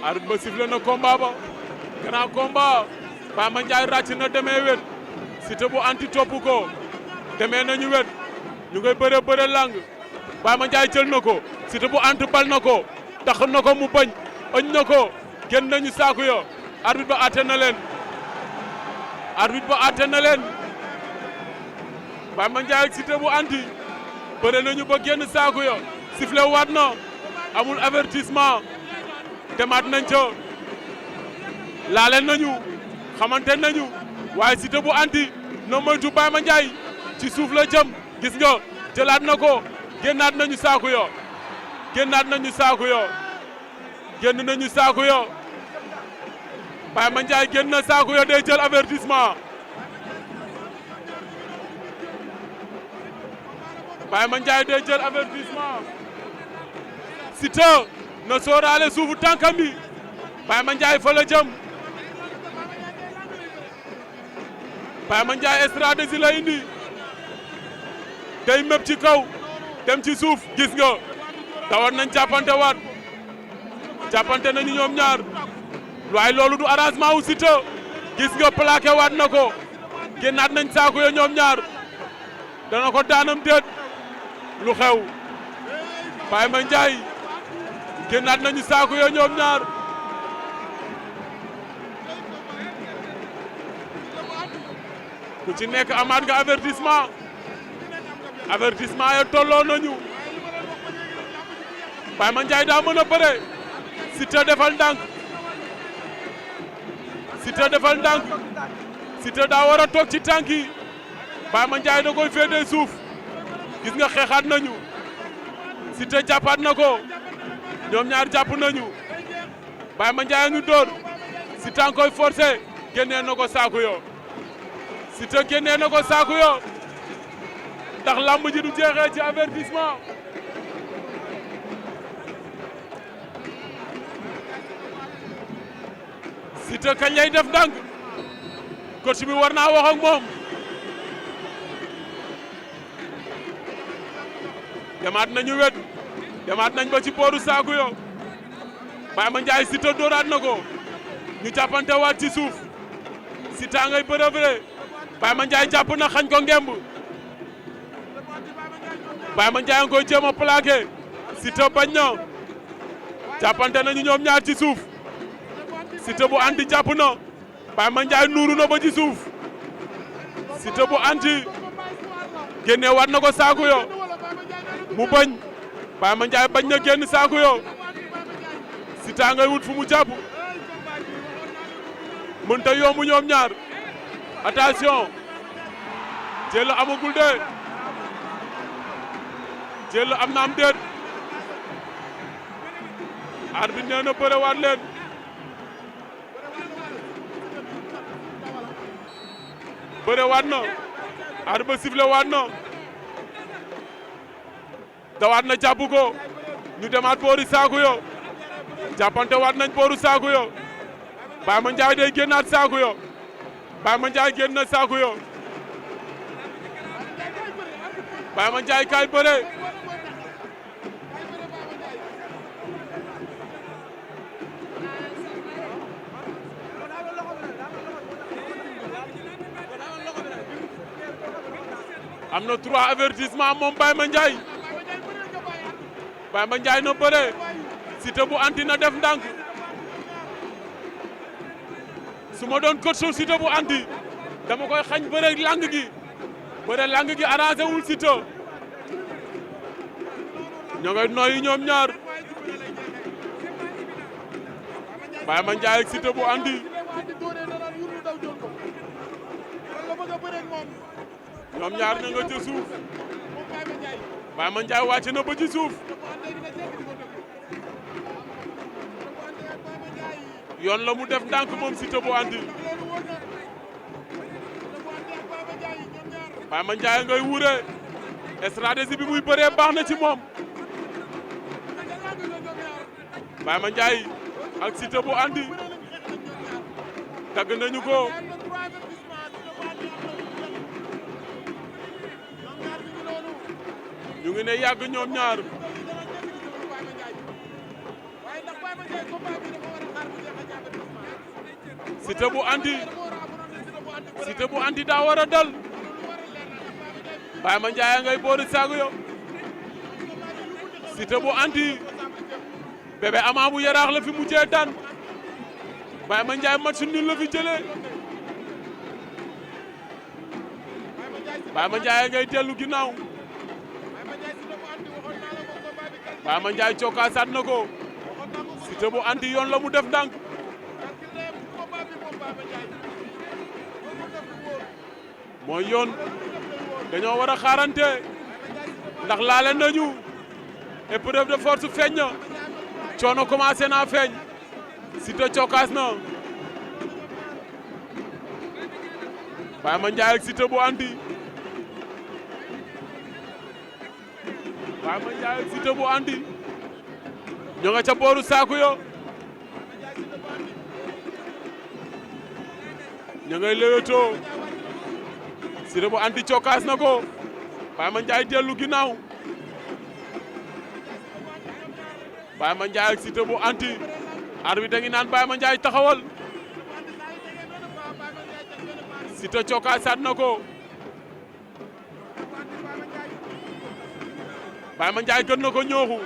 arbitre ba sifflé na combat ba grand combat Baye Mandiaye ràcc na demee wet Siteu bu anti topp ko demee nañu wet ñu ngay bëre lang Baye Mandiaye jël na ko Siteu bu anti bal na ko tax na ko mu bañ ëñ na ko génn nañu saaku yo arbitre ba àtte na leen Baye Mandiaye ak Siteu bu anti bëre nañu ba génn saaku yo sifflé waat na amul avertissement demaat nañ ca laale nañu xamante nañu waaye Siteu bu anti na moytu Baye Mandiaye ci suuf la jëm gis nga jëlaat na ko génnaat nañu saaku yo génn nañu saaku yo Baye Mandiaye génn na saaku yo day jël avertissement Baye Mandiaye day jël avertissement Siteu na sóoraale suufu tànkam bi Baye Mandiaye fa la jëm Baye Mandiaye stratégie la indi day mépp ci kaw dem ci suuf gis nga dawat nañ jàppante nañu ñoom ñaar waaye loolu du arrangement wu Siteu gis nga plaqué waat na ko génnaat nañ saako yo ñoom ñaar dana ko daanam déet lu xew Baye Mandiaye génnaat nañu saako yo ñoom ñaar ku ci nekk amaat nga avertissement ya tolloo nañu Baye Mandiaye daa mën a bëre Siteu defal ndànk Siteu daa war a toog ci tànk yi Baye Mandiaye da koy féetee suuf gis nga xeexaat nañu Siteu jàppaat na ko ñoom ñaar jàpp nañu Baye Mandiaye ngi dóor Siteu a koy forcé génnee na ko saaku yo Siteu génnee na ko saaku yo ndax lamb ji du jeexee ci avertissement Siteu kañ lay def ndànk coach bi war naa wax ak moom demaat nañu wet demaat nañ ba ci booru saaku yo Baye Mandiaye Siteu dóoraat na ko ñu jàppante waat ci suuf Siteu ngay bërëbëre Baye Mandiaye jàpp na xañ ko ngemb Baye Mandiaye nga koy jéem a plaqué Siteu bañ na jàppante nañu ñoom ñaar ci suuf Siteu bu anti jàpp na Baye Mandiaye nuuru na ba ci suuf Siteu bu anti génne waat na ko saaku yo mu bañ Baye Mandiaye bañ na génn saaku yo Siteu ngay wut fu mu jàpp mënta yomb ñoom ñaar attention jël amagul de jël am na am déet arbitre nee na bëre waat leen bëre waat na arbitre sifflé waat na dawaat na jàpp ko ñu demaat boori saaku yo jàppante waat nañ booru saaku yo Baye Mandiaye day génnaat saaku yo Baye Mandiaye génn na saaku yo Baye Mandiaye kaay bëre am na 3 avertissement moom Baye Mandiaye na bëre Siteu bu anti na def ndànk su ma doon coach Siteu bu anti dama koy xañ bëre lang gi arrangé wul Siteu ñoo ngay noyyi ñoom ñaar Baye Mandiaye ak Siteu bu anti ñoom ñaar ña nga ca suuf Baye Mandiaye wàcc na ba ci suuf yoon la mu def ndànk moom Siteu bu anti Baye Mandiaye ngay wure stratégie bi muy bëree baax na ci moom Baye Mandiaye ak Siteu bu anti tagg nañu ko ñu ngi ne yàgg ñoom ñaar Siteu bu anti daa war a dal Baye Mandiaye ngay boori saagu yo Siteu bu anti Bébé Ama bu Yaraax la fi mujjee daan Baye Mandiaye match nul la fi jëlee Baye Mandiaye ngay dellu ginnaaw Baye Mandiaye cokkaasaat na ko Siteu bu anti yoon la mu def ndànk mooy yoon dañoo war a xaarante ndax laale nañu épreuve de force feeñ na coono commencé naa feeñ Siteu cokkaas na Baye Mandiaye ak Siteu bu anti Baye Mandiaye ak Siteu bu anti ñoo nga ca booru saaku yo ña ngay lewetoo Siteu bu anti cokkaas na ko Baye Mandiaye dellu ginnaaw Baye Mandiaye ak Siteu bu anti arbitre da ngi naan Baye Mandiaye taxawal Siteu cokkaasaat na ko Baye Mandiaye gën na ko ñooxu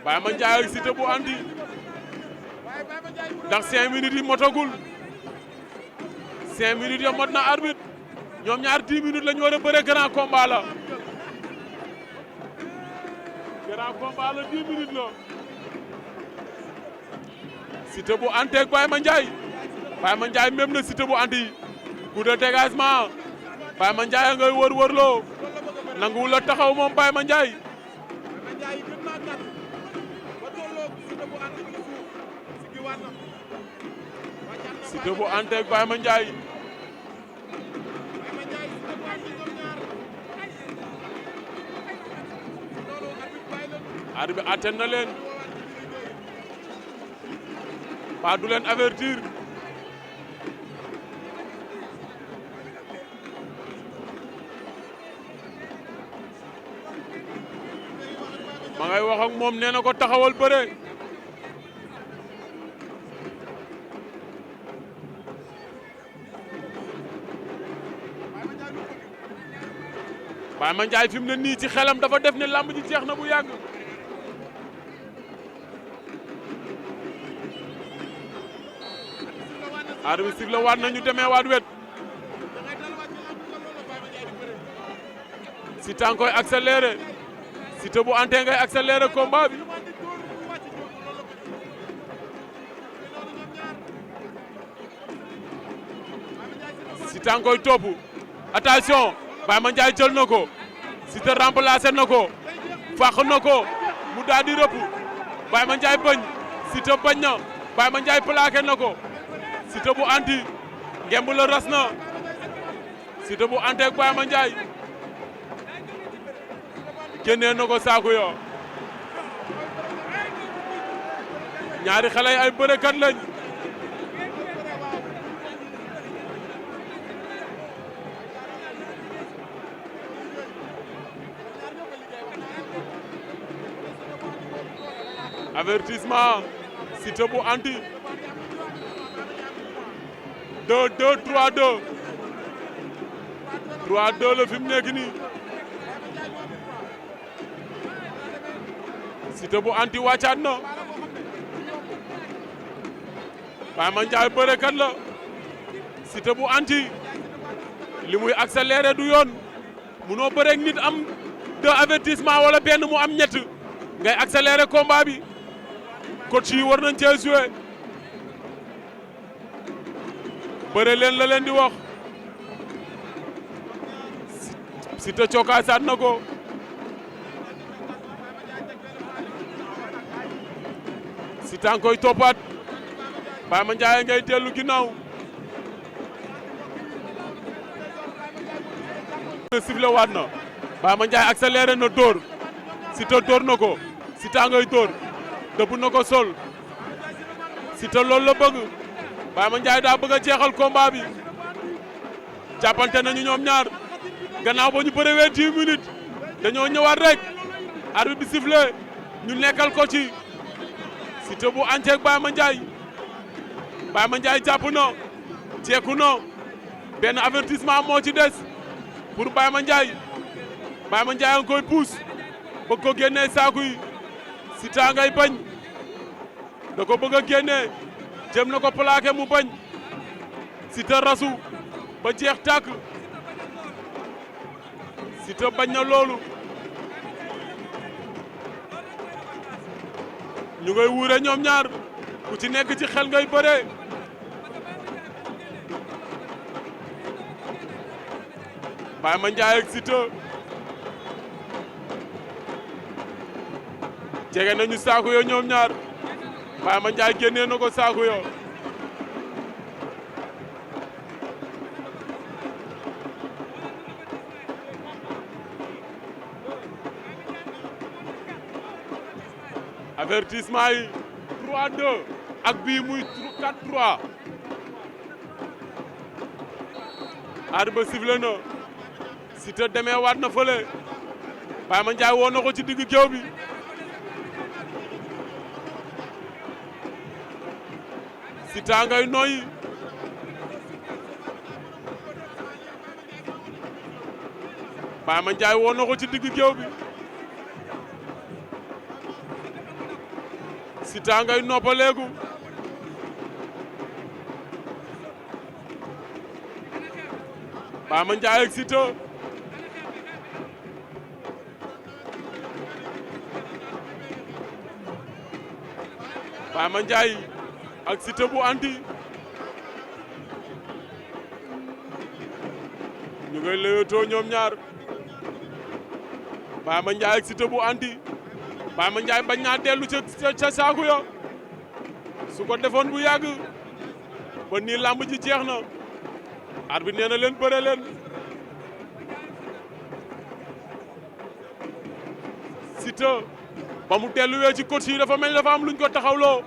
Baye Mandiaye ak Siteu bu anti ndax 5 minutes yi motagul 5 minutes ya mot na arbitre ñoom ñaar 10 minutes la ñu war a bëre grand combat la grand combat la 10 minutes la Siteu bu anti ak Baye Mandiaye même na Siteu bu anti coup de dégagement Baye Mandiaye ngay wër-wërloo nanguwul la taxaw moom Baye Mandiaye Siteu bu anti ak Baye Mandiaye arbitre atten na leen ba du leen avertir ma ngay wax ak moom nee na ko taxawal bëre Baye Mandiaye fi mu ne nii ci xelam dafa def ne lamb ji jeex na bu yàgg arbitre sifflé waat nañu demee waat wet Siteu koy accéléré Siteu bu ante ngay accéléré combat bi Siteu koy topp attention Baye Mandiaye jël na ko Siteu remplacé na ko fàq na ko mu daal di rëpp Baye Mandiaye bañ Siteu bañ na Baye Mandiaye plaqué na ko Siteu bu anti ngemb la ras na Siteu bu ante ak Baye Mandiaye génnee na ko saaku yo ñaari xale yi ay bërekat lañ avertissement Siteu bu anti 2-2 3-2 3-2 la fi mu nekk nii Siteu bu anti wàccaat na Baye Mandiaye bërekat la Siteu bu anti li muy accéléré du yoon munoo bëreeg nit am 2 avertissement wala benn mu am ñett ngay accéléré combat bi coach yi war nañ cee joué bëre leen la leen di wax Siteu cokkaasaat na ko Siteu koy toppaat Baye Mandiaye ngay dellu ginnaaw sifflé waat na Baye Mandiaye accéléré na dóor Siteu dóor na ko Siteu ngay dóor dëpp na ko sol Siteu loolu la bëgg Baye Mandiaye daa bëgg a jeexal combat bi jàppante nañu ñoom ñaar gannaaw ba ñu bërewee 10 minutes dañoo ñëwaat rek arbitre bi sifflé ñu nekkal ko ci Siteu bu ànd ak Baye Mandiaye Baye Mandiaye jàpp na ceeku na benn avertissement moo ci des pour Baye Mandiaye Baye Mandiaye nga koy puus bëgg ko génnee saaku yi Siteu ngay bañ da ko bëgg a génnee jëm na ko plaqué mu bañ Siteu rasu ba jeex tàkk Siteu bañ na loolu ñu ngay wuure ñoom ñaar ku ci nekk ci xel ngay bëree Baye Mandiaye ak Siteu jege nañu saako yo ñoom ñaar Baye Mandiaye génnee na ko saako yo avertissement yi 3-2 ak bii muy 4-3 arbitre ba sifflé na Siteu demee waat na fële Baye Mandiaye woo na ko ci digg géew bi Siteu ngay noyyi Baye Mandiaye woo na ko ci digg géew bi Siteu ngay noppaleegu Baye Mandiaye ak Siteu Baye Mandiaye ak Siteu bu anti ñu ngay lewetoo ñoom ñaar Baye Mandiaye ak Siteu bu anti Baye Mandiaye bañ naa dellu ca saaku ya su ko defoon bu yàgg ba nii làmb ji jeex na arbitre nee na leen bëre leen Siteu ba mu delluwee ci coach yi dafa mel dafa am luñ ko taxawloo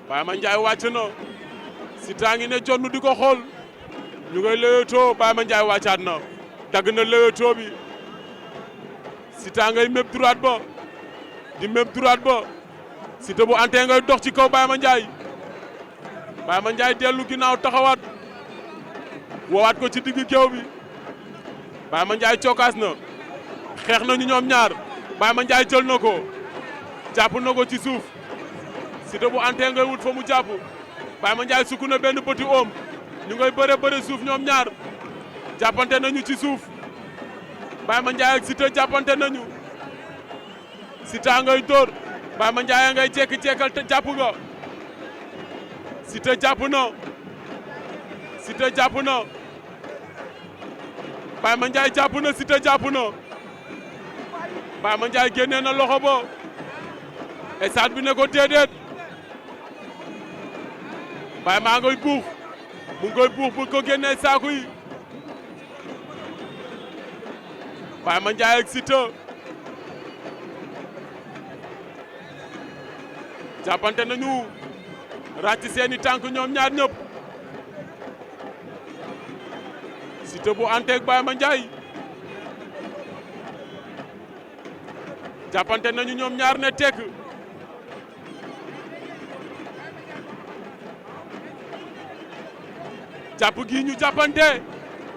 Baye Mandiaye wàcc na Siteu ngi ne jonn di ko xool ñu ngay lewetoo Baye Mandiaye wàccaat na dagg na lewetoo bi Siteu ngay méb droite ba di méb droite ba Siteu bu antee ngay dox ci kaw Baye Mandiaye Baye Mandiaye dellu ginnaaw taxawaat woowaat ko ci digg géew bi Baye Mandiaye cokkaas na xeex nañu ñoom ñaar Baye Mandiaye jël na ko jàpp na ko ci suuf Siteu bu antee ngay wut fa mu jàpp Baye Mandiaye sukk na benn petit oom ñu ngay bëre suuf ñoom ñaar jàppante nañu ci suuf Baye Mandiaye ak Siteu jàppante nañu Siteu ngay dóor Baye Mandiaye ngay jekki-jekkal te jàpp nga Siteu jàpp na Siteu jàpp na Baye Mandiaye jàpp na Siteu jàpp na Baye Mandiaye génnee na loxo ba stade bi ne ko déedéet Baye maa ngay buux mu ngoy buux bu ko génnee saaku yi Baye Mandiaye ak Siteu jàppante nañu ràcc seeni tànk ñoom ñaar ñëpp Siteu bu anteeg Baye Mandiaye jàppante nañu ñoom ñaar ne tekk jàpp gi ñu jàppante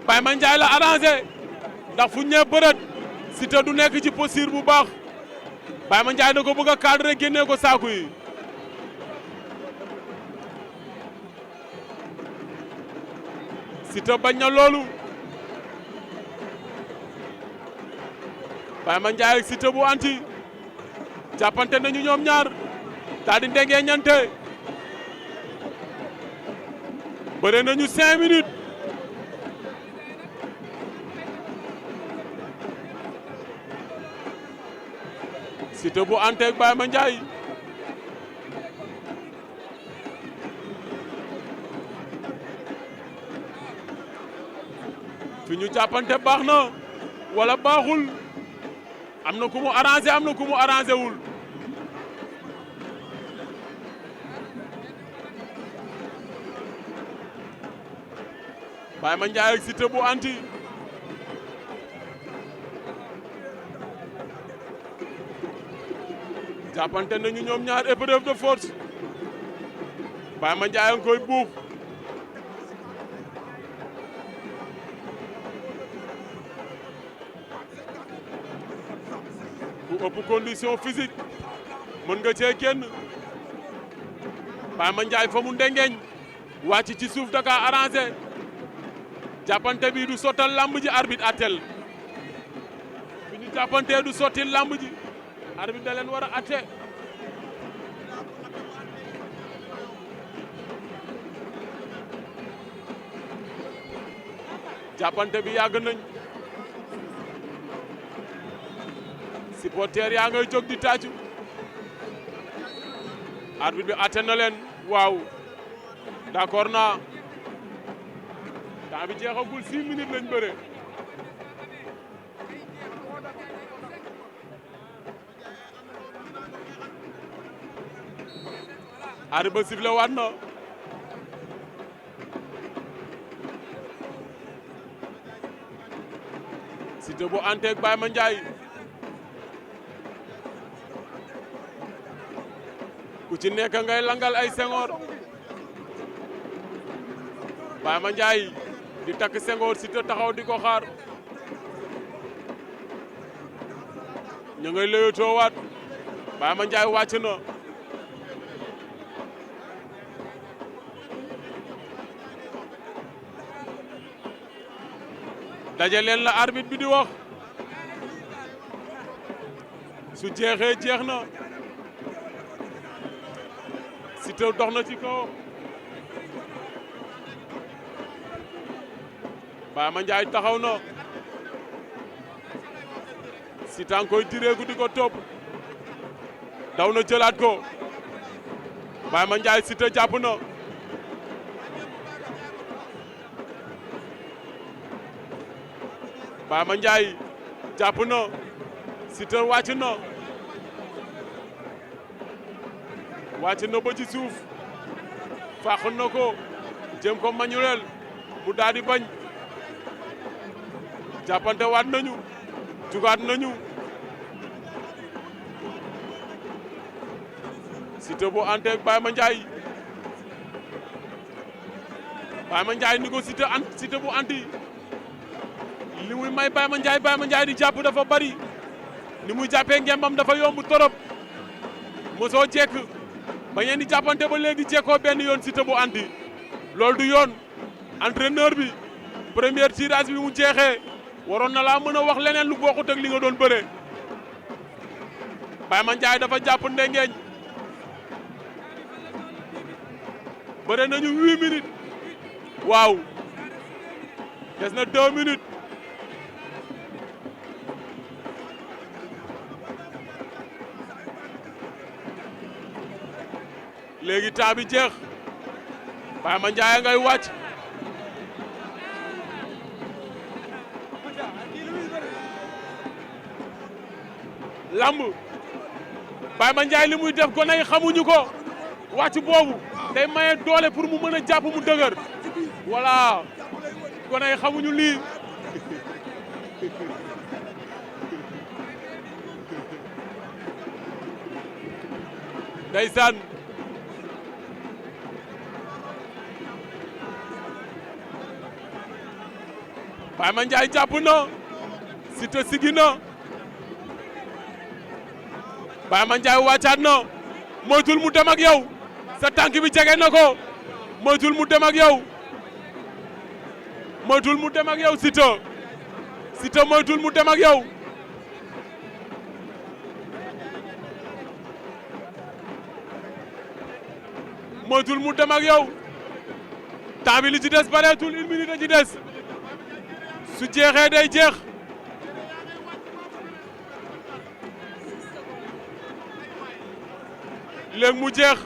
Baye Mandiaye la arrangé ndax fu ñee bërët Siteu du nekk ci posture bu baax Baye Mandiaye da ko bëgg a cadré génnee ko saaku yi Siteu bañ na loolu Baye Mandiaye ak Siteu bu anti jàppante nañu ñoom ñaar daal di ndengee ñante bëre nañu 5 minutes Siteu bu anteeg Baye Mandiaye fi ñu jàppante baax na wala baaxul am na ku mu arrangé am na ku mu arrangé wul Baye Mandiaye ak Siteu bu anti jàppante nañu ñoom ñaar épreuve de force Baye Mandiaye nga koy buux ku ëpp condition physique mën nga cee kenn Baye Mandiaye fa mu ndengeeñ wàcc ci suuf da ka arrangé jàppante bi du sottal lamb ji arbitre atel bi ñu jàppante du sottil lamb ji arbitre da leen war a atte jàppante bi yàgg nañ supporter yaa ngay jóg di tàccu arbitre bi atte na leen waaw d'accord naa temps bi jeexagul 6 minutes lañ bëre arbitre ba sifflé waat na Siteu bu anteeg Baye Mandiaye ku ci nekk ngay langal ay sengoor Baye Mandiaye di takk sengoor Siteu taxaw di ko xaar ñu ngay lëyatoo waat Baye Mandiaye wàcc na daje leen la arbitre bi di wax su jeexee jeex na Siteu dox na ci kaw Baye Mandiaye taxaw na Siteu koy direeku di ko topp daw na jëlaat ko Baye Mandiaye Siteu jàpp na Baye Mandiaye jàpp na Siteu wàcc na ba ci suuf fàq na ko jëm ko manuel mu daal di bañ jàppante waat nañu jugaat nañu Siteu bu ante ak Baye Mandiaye ni ko Siteu bu anti li muy may Baye Mandiaye di jàpp dafa bari ni muy jàppee ngembam dafa yomb torop mosoo jekk ba ngeen di jàppante ba léegi jekkoo benn yoon Siteu bu anti loolu du yoon entraîneur bi premier tirage bi mu jeexee waroon na laa mën a wax leneen lu bokkut ak li nga doon bëre Baye Mandiaye dafa jàpp ndengeeñ bëre nañu 8 minutes waaw des na 2 minutes léegi temps bi jeex Baye Mandiaye ngay wàcc lamb Baye Mandiaye li muy def gone yi xamuñu ko wàcc boobu day maye doole pour mu mën a jàpp mu dëgër voilà gone yi xamuñu lii ndeysaan Baye Mandiaye jàpp na Siteu sigi na Baye Mandiaye wàccaat na moytul mu dem ak yow sa tànk bi jege na ko moytul mu dem ak yow Siteu moytul mu dem ak yow moytul mu dem ak yow temps bi li ci des bareetul 1 minute a ci des su jeexee day jeex léegi mu jeex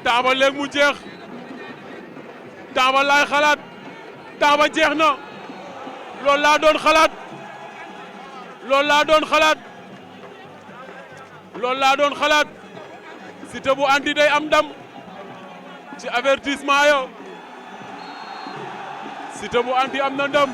temps ba léegi mu jeex temps ba laay xalaat temps ba jeex na loolu laa doon xalaat loolu laa doon xalaat Siteu bu anti day am ndam ci avertissement yo Siteu bu anti am na ndam